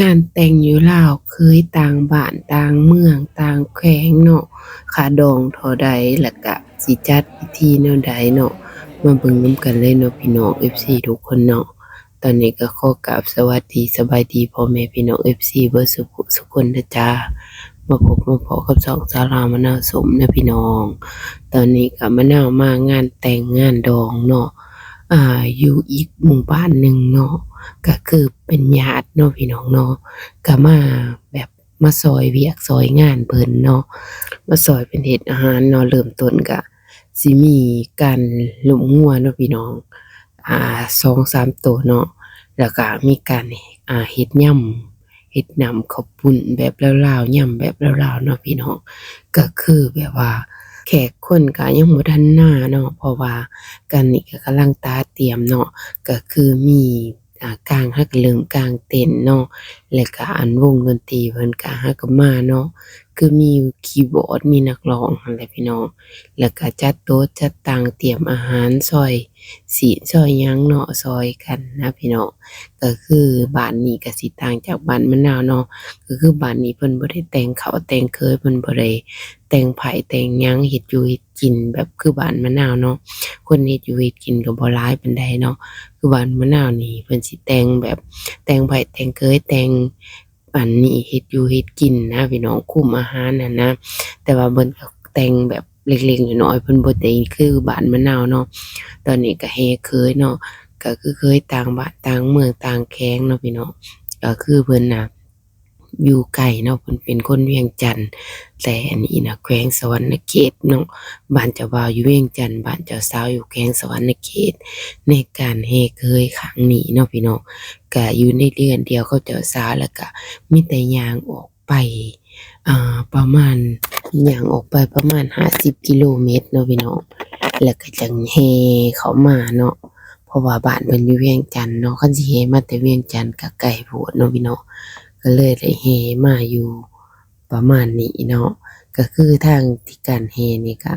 ງານແຕ່ງຢູ່ລາວ ເຄີຍຕ່າງບ້ານຕ່າງເມືອງຕ່າງແຂວງເນາະ ຄ່າດອງເທົ່າໃດ ແລ້ວກະຊິຈັດພິທີແນວໃດເນາະ ມາເບິ່ງນຳກັນເລີຍເນາະ ພີ່ນ້ອງເອັຟຊີທຸກຄົນເນາະ. ຕອນນີ້ກໍຂໍກາບສະຫວັດດີສະບາຍດີພໍ່ແມ່ພີ່ນ້ອງເອັຟຊີເບິດສຸຜູ້ສຸຄົນເດີຈ້າ. ມາພົບມາພໍ້ກັບຊ່ອງສາວລາວມະນາວສົມເດີພີ່ນ້ອງ. ຕອນນີ້ກໍມະນາວມາງານແຕ່ງງານດອງເນາະ ອ່າ ຢູ່ອີກໝູ່ບ້ານໜຶ່ງເນາະ ກໍຄືເປັນຍາດເນາະພີ່ນ້ອງເນາະ ກໍມາແບບ ມາຊ່ອຍວຽກຊ່ອຍງານເພິ່ນເນາະ ມາຊ່ອຍເພິ່ນເຮັດອາຫານເນາະ. ເລີ່ມຕົ້ນກະຊິມີການລົ້ມງົວເນາະພີ່ນ້ອງ ອ່າ ສອງສາມໂຕເນາະ ແລ້ວກະມີການ ອ່າ ເຮັດຍຳ ເຮັດນ້ຳເຂົ້າປຸ້ນແບບລາວໆ ຍຳແບບລາວໆເນາະພີ່ນ້ອງ. ກະຄືແບບວ່າແຂກຄົນກະຍັງບໍ່ທັນມາເນາະ ເພາະວ່າການນີ້ກະກຳລັງຕາຕຽມເນາະ ກະຄືມີ ອ່າ ກາງ ຫາກະເລີ່ມກາງເຕັນເນາະ ແລ້ວກະອັນວົງດົນຕີເພິ່ນກະຫາກະມາເນາະ ຄືມີຄີບອດ ມີນັກຮ້ອງຫັ້ນແຫຼະພີ່ນ້ອງ ແລ້ວກະຈັດໂຕະຈັດຕັ່ງ ຕຽມອາຫານ ຊອຍຊີ້ນ ຊອຍຫຍັງເນາະ ຊ່ອຍກັນນະພີ່ນ້ອງ. ກະຄືບ້ານນີ້ກະຊິຕ່າງຈາກບ້ານມະນາວເນາະ ກະຄືບ້ານນີ້ເພິ່ນບໍ່ໄດ້ແຕ່ງເຂົ້າແຕ່ງເຄີຍ ເພິ່ນບໍ່ໄດ້ແຕ່ງໃພ້ແຕ່ງຫຍັງ ເຮັດຢູ່ເຮັດ ກິນແບບຄືບ້ານມະນາວເນາະ ຄົນເຮັດຢູ່ເຮັດກິນກໍບໍ່ຫຼາຍປານໃດເນາະ. ຄືບ້ານມະນາວນີ້ເພິ່ນຊິແຕ່ງແບບ ແຕ່ງໃພ້ແຕ່ງເຄີຍ ແຕ່ງອັນນີ້ ເຮັດຢູ່ເຮັດກິນນະພີ່ນ້ອງ ຄຸມອາຫານຫັ້ນນະ ແຕ່ວ່າເພິ່ນກໍແຕ່ງແບບເລັກໆນ້ອຍໆ ເພິ່ນບໍ່ໄດ້ຄືບ້ານມະນາວເນາະ. ຕອນນີ້ກໍແຫ່ເຄີຍເນາະ ກໍຄືເຄີຍຕ່າງບ້ານຕ່າງເມືອງຕ່າງແຂວງເນາະພີ່ນ້ອງ ກໍຄືເພິ່ນນະ ຢູ່ໄກເນາະ ເພິ່ນເປັນຄົນວຽງຈັນ ແຕ່ອັນນີ້ນະແຂວງສະຫວັນນະເຂດເນາະ ບ້ານເຈົ້າບ່າວຢູ່ວຽງຈັນ ບ້ານເຈົ້າສາວຢູ່ແຂວງສະຫວັນນະເຂດ. ໃນການແຫ່ເຄີຍຄັ້ງນີ້ເນາະພີ່ນ້ອງ ກະຢູ່ໃນເຮືອນດຽວກັບເຈົ້າສາວ ແລ້ວກະມີແຕ່ຍ່າງອອກໄປ ອ່າ ປະມານ ຍ່າງອອກໄປປະມານຫ້າສິບກິໂລແມັດເນາະພີ່ນ້ອງ ແລ້ວກະຈັ່ງແຫ່ເຂົ້າມາເນາະ ເພາະວ່າບ້ານເພິ່ນຢູ່ວຽງຈັນເນາະ ຄັນຊິແຫ່ມາແຕ່ວຽງຈັນກະໄກໂພດເນາະພີ່ນ້ອງ ກໍເລີຍໄດ້ແຫ່ມາຢູ່ປະມານນີ້ເນາະ. ກໍຄືທາງທີ່ການແຫ່ນີ້ກະ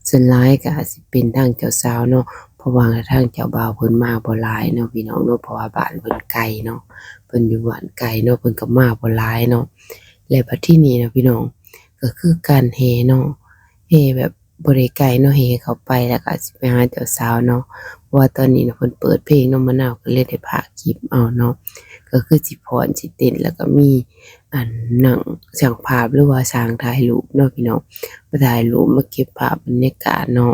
ສ່ວນຫຼາຍກະຊິເປັນທາງເຈົ້າສາວເນາະ ເພາະວ່າທາງເຈົ້າບ່າວເພິ່ນມາບໍ່ຫຼາຍເນາະພີ່ນ້ອງເນາະ ເພາະວ່າບ້ານເພິ່ນໄກເນາະ ເພິ່ນຢູ່ບ້ານໄກເນາະ ເພິ່ນກໍມາບໍ່ຫຼາຍເນາະ. ແລະບັດທີນີ້ນະພີ່ນ້ອງ ກໍຄືການແຫ່ເນາະ ແຫ່ແບບ ບໍ່ໄດ້ໄກເນາະ ແຫ່ເຂົ້າໄປແລ້ວກໍຊິໄປຫາເຈົ້າສາວເນາະ ເພາະວ່າຕອນນີ້ນະເພິ່ນເປີດເພງເນາະ ມະນາວກໍເລີຍໄດ້ພາຄລິບເອົາເນາະ ກໍຄືຊິຟ້ອນຊິເຕັ້ນ ແລ້ວກໍມີອັນນັ່ງຊ່າງພາບ ຫຼືວ່າຊ່າງຖ່າຍຮູບເນາະພີ່ນ້ອງ ມາຖ່າຍຮູບ ມາເກັບພາບບັນຍາກາດເນາະ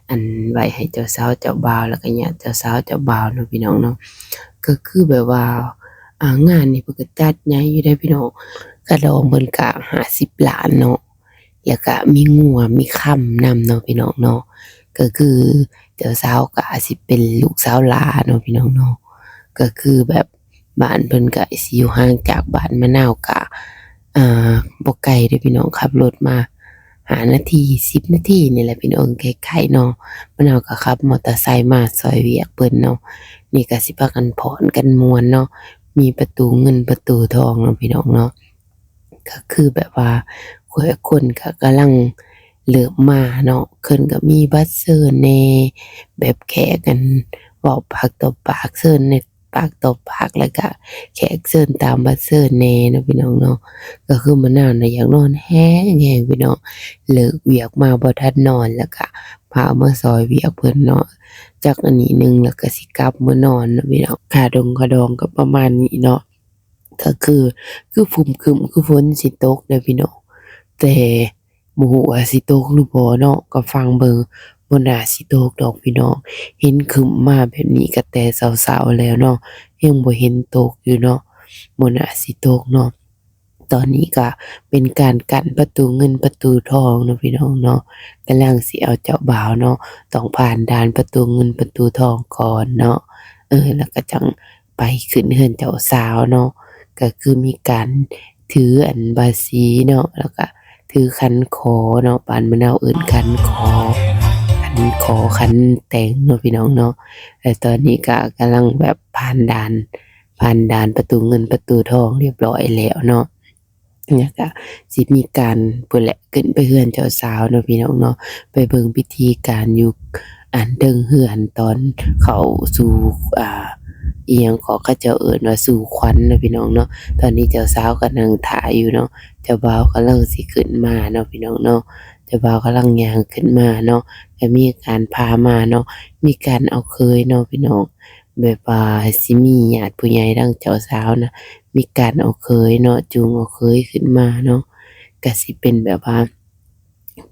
ອັນໄວ້ໃຫ້ເຈົ້າສາວເຈົ້າບ່າວ ແລ້ວກໍຍາດເຈົ້າສາວເຈົ້າບ່າວເນາະພີ່ນ້ອງເນາະ. ກໍຄືແບບວ່າ ອ່າ ງານນີ້ເພິ່ນກໍຈັດໃຫຍ່ຢູ່ເດ້ພີ່ນ້ອງ ຄ່າດອງເພິ່ນກໍຫ້າສິບລ້ານເນາະ ແລ້ວກະມີງົວມີຄຳນຳເນາະພີ່ນ້ອງເນາະ ກໍຄືເຈົ້າສາວກະຊິເປັນລູກສາວຫຼ້າເນາະພີ່ນ້ອງເນາະ ກໍຄືແບບບ້ານເພິ່ນກະຊິຢູ່ຫ່າງຈາກບ້ານມະນາວກະ ອ່າ ບໍ່ໄກເດ້ພີ່ນ້ອງ ຂັບລົດມາຫ້ານາທີ ສິບນາທີນີ້ແຫຼະພີ່ນ້ອງ ໃກ້ໆເນາະ ມະນາວກະຂັບມໍເຕີໄຊມາຊ່ອຍວຽກເພິ່ນເນາະ ນີ້ກະຊິພາກັນຟ້ອນກັນມ່ວນເນາະ ມີປະຕູເງິນປະຕູທອງເນາະພີ່ນ້ອງເນາະ. ກໍຄືແບບວ່າ ຄົນກໍກຳລັງເລີ່ມມາເນາະ ເພິ່ນກໍມີບັດເຊີນແດ່ ແບບແຂກອັນເວົ້າປາກຕໍ່ປາກ ເຊີນໃນປາກຕໍ່ປາກ ແລ້ວກະແຂກເຊີນຕາມບັດເຊີນແດ່ເນາະພີ່ນ້ອງເນາະ. ກໍຄືມະນາວນະຢາກນອນແຮງໆ ພີ່ນ້ອງ ເລີກວຽກມາບໍ່ທັນນອນ ແລ້ວກະພາມາຊ່ອຍວຽກເພິ່ນເນາະ ຈັກອັນນີ້ໜຶ່ງ ແລ້ວກະຊິກັບເມືອນອນເນາະພີ່ນ້ອງ. ຄ່າດົງຄ່າດອງກໍປະມານນີ້ເນາະ. ກໍຄື ຄືຄຶ້ມໆ ຄືຝົນຊິຕົກເດ້ພີ່ນ້ອງ ແຕ່ບໍ່ຮູ້ວ່າຊິຕົກຫຼືບໍ່ເນາະ ກໍຟັງເບິ່ງ ບໍ່ໜ້າຊິຕົກດອກພີ່ນ້ອງ ເຫັນຄຶ້ມມາແບບນີ້ກໍແຕ່ເຊົ້າໆແລ້ວເນາະ ຍັງບໍ່ເຫັນຕົກຢູ່ເນາະ ບໍ່ໜ້າຊິຕົກເນາະ. ຕອນນີ້ກໍເປັນການກັ້ນປະຕູເງິນປະຕູທອງເນາະພີ່ນ້ອງເນາະ ກຳລັງຊິເອົາເຈົ້າບ່າວເນາະ ຕ້ອງຜ່ານດ່ານປະຕູເງິນປະຕູທອງກ່ອນເນາະ ເອີ ແລ້ວກໍຈັ່ງ ໄປຂຶ້ນເຮືອນເຈົ້າສາວເນາະ ກໍຄືມີການຖືອັນບາສີເນາະ ແລ້ວກະຖືຂັນຂໍເນາະ ບ້ານມະນາວເອີ້ນຂັນຂໍ ຂັນຂໍຂັນແຕ່ງເນາະພີ່ນ້ອງເນາະ. ແລະຕອນນີ້ກະກຳລັງແບບຜ່ານດ່ານ ຜ່ານດ່ານປະຕູເງິນປະຕູທອງຮຽບຮ້ອຍແລ້ວເນາະ ແລ້ວກະຊິມີການພຸ້ນແຫຼະ ຂຶ້ນໄປເຮືອນເຈົ້າສາວເນາະພີ່ນ້ອງເນາະ ໄປເບິ່ງພິທີການຢູ່ອັນເທິງເຮືອນ ຕອນເຂົ້າສູ່ ອ່າ ອີ່ຫຍັງເກາະ ເຂົາເຈົ້າເອີ້ນວ່າສູ່ຂວັນເນາະພີ່ນ້ອງເນາະ. ຕອນນີ້ເຈົ້າສາວກໍນັ່ງຖ້າຢູ່ເນາະ, ເຈົ້າບ່າວກຳລັງຊິຂຶ້ນມາເນາະພີ່ນ້ອງເນາະ. ເຈົ້າບ່າວກຳລັງຍ່າງຂຶ້ນມາເນາະ, ກໍມີການພາມາເນາະ, ມີການເອົາເຂີຍເນາະພີ່ນ້ອງ. ແບບວ່າຊິມີຍາດຜູ້ໃຫຍ່ທາງເຈົ້າສາວນະ ມີການເອົາເຂີຍເນາະ, ຈູງເອົາເຂີຍຂຶ້ນມາເນາະ. ກໍຊິເປັນແບບວ່າ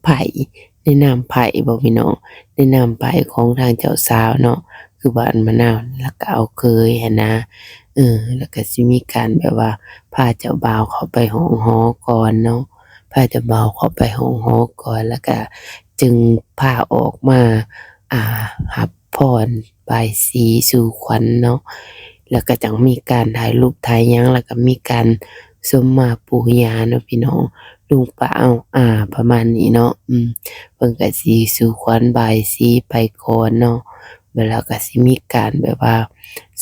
ໃພ້ ໃນນາມໃພ້ບໍພີ່ນ້ອງ, ໃນນາມໃພ້ຂອງທາງເຈົ້າສາວເນາະ ຄືບ້ານມະນາວນີ້ ແລ້ວກໍເອົາເຂີຍຫັ້ນນະ. ເອີ ແລ້ວກໍຊິມີການແບບວ່າພາເຈົ້າບ່າວເຂົ້າໄປຫ້ອງຫໍກ່ອນເນາະ, ພາເຈົ້າບ່າວເຂົ້າໄປຫ້ອງຫໍກ່ອນ ແລ້ວກໍຈຶ່ງພາອອກມາ ອ່າ ຮັບ ພອນ ບາຍສີສູ່ຂວັນເນາະ. ແລ້ວກໍຈັ່ງມີການຖ່າຍຮູບຖ່າຍຫຍັງ ແລ້ວກໍມີການສົມມາປູ່ຍ່າເນາະພີ່ນ້ອງ, ລຸງປ້າເອົາອາ ປະມານນີ້ເນາະ. ອືມ ເພິ່ນກໍຊິສູ່ຂວັນບາຍສີໄປກ່ອນເນາະ, ແລ້ວກໍຊິມີການແບບວ່າ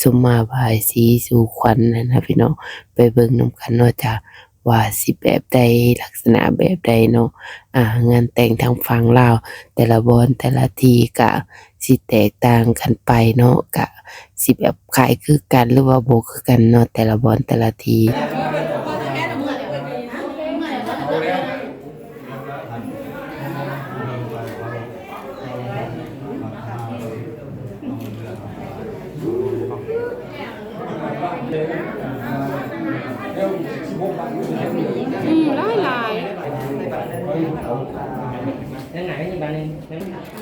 ສົມມາບາຍສີສູ່ຂວັນຫັ້ນນະພີ່ນ້ອງ. ໄປເບິ່ງນຳກັນເນາະຈ້າ ວ່າຊິແບບໃດ ລັກສະນະແບບໃດເນາະ. ອ່າ ງານແຕ່ງທາງຝັ່ງລາວ ແຕ່ລະບ່ອນແຕ່ລະທີ່ກະຊິແຕກຕ່າງກັນໄປເນາະ, ກະຊິແບບຄ້າຍຄືກັນ ຫຼືວ່າບໍ່ຄືກັນເນາະ ແຕ່ລະບ່ອນແຕ່ລະທີ່. ອືມ ຫຼາຍໆ ທາງໃນນີ້ບາດນີ້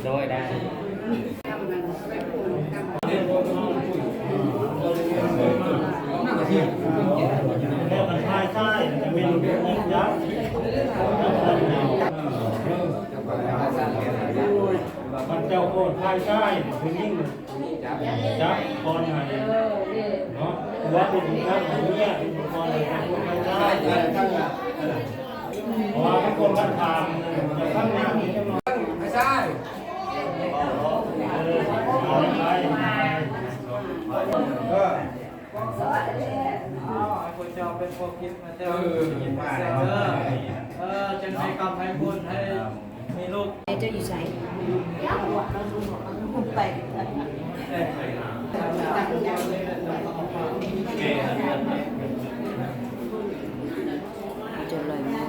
ໂດຍ ໄດ້. ເຈົ້າໂພດພາຍຊ້າຍຜູ້ຍິງຈັບກ່ອນໃຫ້ເນາະ, ຜົວເປັນຜູ້ຈັບໃຫ້ເມຍເປັນຜູ້ກ່ອນໃຫ້ເຈົ້າໂພດພາຍຊ້າຍ. ເພາະວ່າມັນຄົນມັນຖາມ ຈະຟັງນຳອີກຈັກໜ່ອຍ. ພາຍຊ້າຍ ເອີ ເອົາໄປ ເອີ. ຂໍໃຫ້ພວກເຈົ້າເປັນພວກຄິດ ພະເຈົ້າ ເອີ ເອີ ຈັ່ງໃຫ້ກຳໃຫ້ບຸນ ໃຫ້ມີລູກ. ເຈົ້າຢູ່ໃສ? ໄປ ຈົນລອຍມາ.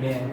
ແມ່ນ.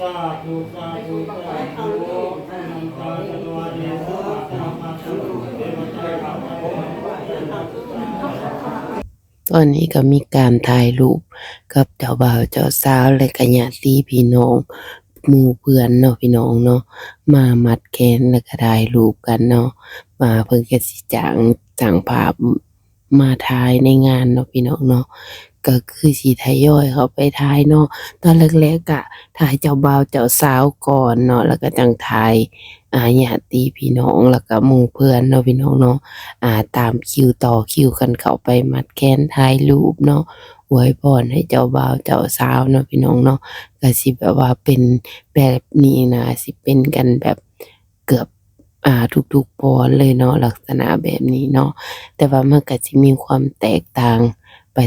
ສາທຸ ສາທຸ ສາທຸ. ຕອນນີ້ກໍມີການຖ່າຍຮູບກັບເຈົ້າບ່າວເຈົ້າສາວ ແລະກະຍາດຕິພີ່ນ້ອງ ໝູ່ເພື່ອນເນາະ ພີ່ນ້ອງເນາະ, ມາມັດແຂນ ແລະກະຖ່າຍຮູບກັນເນາະ. ວ່າເພິ່ນກະຊິຈ້າງຊ່າງພາບ ມາຖ່າຍໃນງານເນາະ ພີ່ນ້ອງເນາະ, ກໍຄືຊິທະຍອຍເຂົ້າໄປຖ່າຍເນາະ. ຕອນແລກໆກະຖ່າຍເຈົ້າບ່າວເຈົ້າສາວກ່ອນເນາະ, ແລ້ວກໍຈັ່ງຖ່າຍ ອາ ຍາດຕິພີ່ນ້ອງ ແລ້ວກໍໝູ່ເພື່ອນເນາະ ພີ່ນ້ອງເນາະ. ອາ ຕາມຄິວ ຕໍ່ຄິວກັນເຂົ້າໄປມັດແຂນຖ່າຍຮູບເນາະ, ອວຍພອນໃຫ້ເຈົ້າບ່າວເຈົ້າສາວເນາະ ພີ່ນ້ອງເນາະ. ກໍຊິແບບວ່າເປັນແບບນີ້ນະ ຊິເປັນກັນແບບເກືອບ ອ່າ ທຸກໆບ່ອນເລີຍເນາະ ລັກສະນະແບບນີ້ເນາະ. ແຕ່ວ່າມັນກະຊິມີຄວາມແຕກຕ່າງໄປ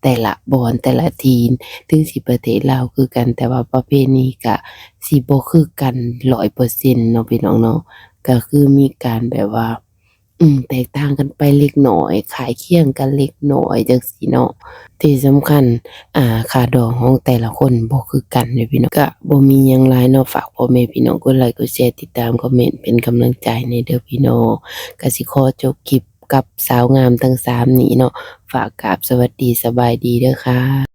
ແຕ່ລະບ່ອນແຕ່ລະທີ່, ເຖິງຊິປະເທດລາວຄືກັນ ແຕ່ວ່າປະເພນີກະຊິບໍ່ຄືກັນຮ້ອຍເປີເຊັນເນາະ ພີ່ນ້ອງເນາະ. ກະຄືມີການແບບວ່າ ອືມ ແຕກຕ່າງກັນໄປເລັກນ້ອຍ, ຄ້າຍຄຽງກັນເລັກນ້ອຍ ຈັ່ງຊີ້ເນາະ. ທີ່ສຳຄັນ ອ່າ ຄ່າດອງຂອງແຕ່ລະຄົນບໍ່ຄືກັນເດ້ພີ່ນ້ອງ. ກະບໍ່ມີຫຍັງຫຼາຍເນາະ, ຝາກພໍ່ແມ່ພີ່ນ້ອງກົດໄລ ກົດແຊ ຕິດຕາມ ຄອມເມັນ ເປັນກຳລັງໃຈແດ່ເດີພີ່ນ້ອງ. ກະຊິຂໍຈົບຄລິບກັບສາວງາມທັງສາມນີ້ເນາະ. ຝາກກາບສະຫວັດດີ ສະບາຍດີເດີຄ່ະ.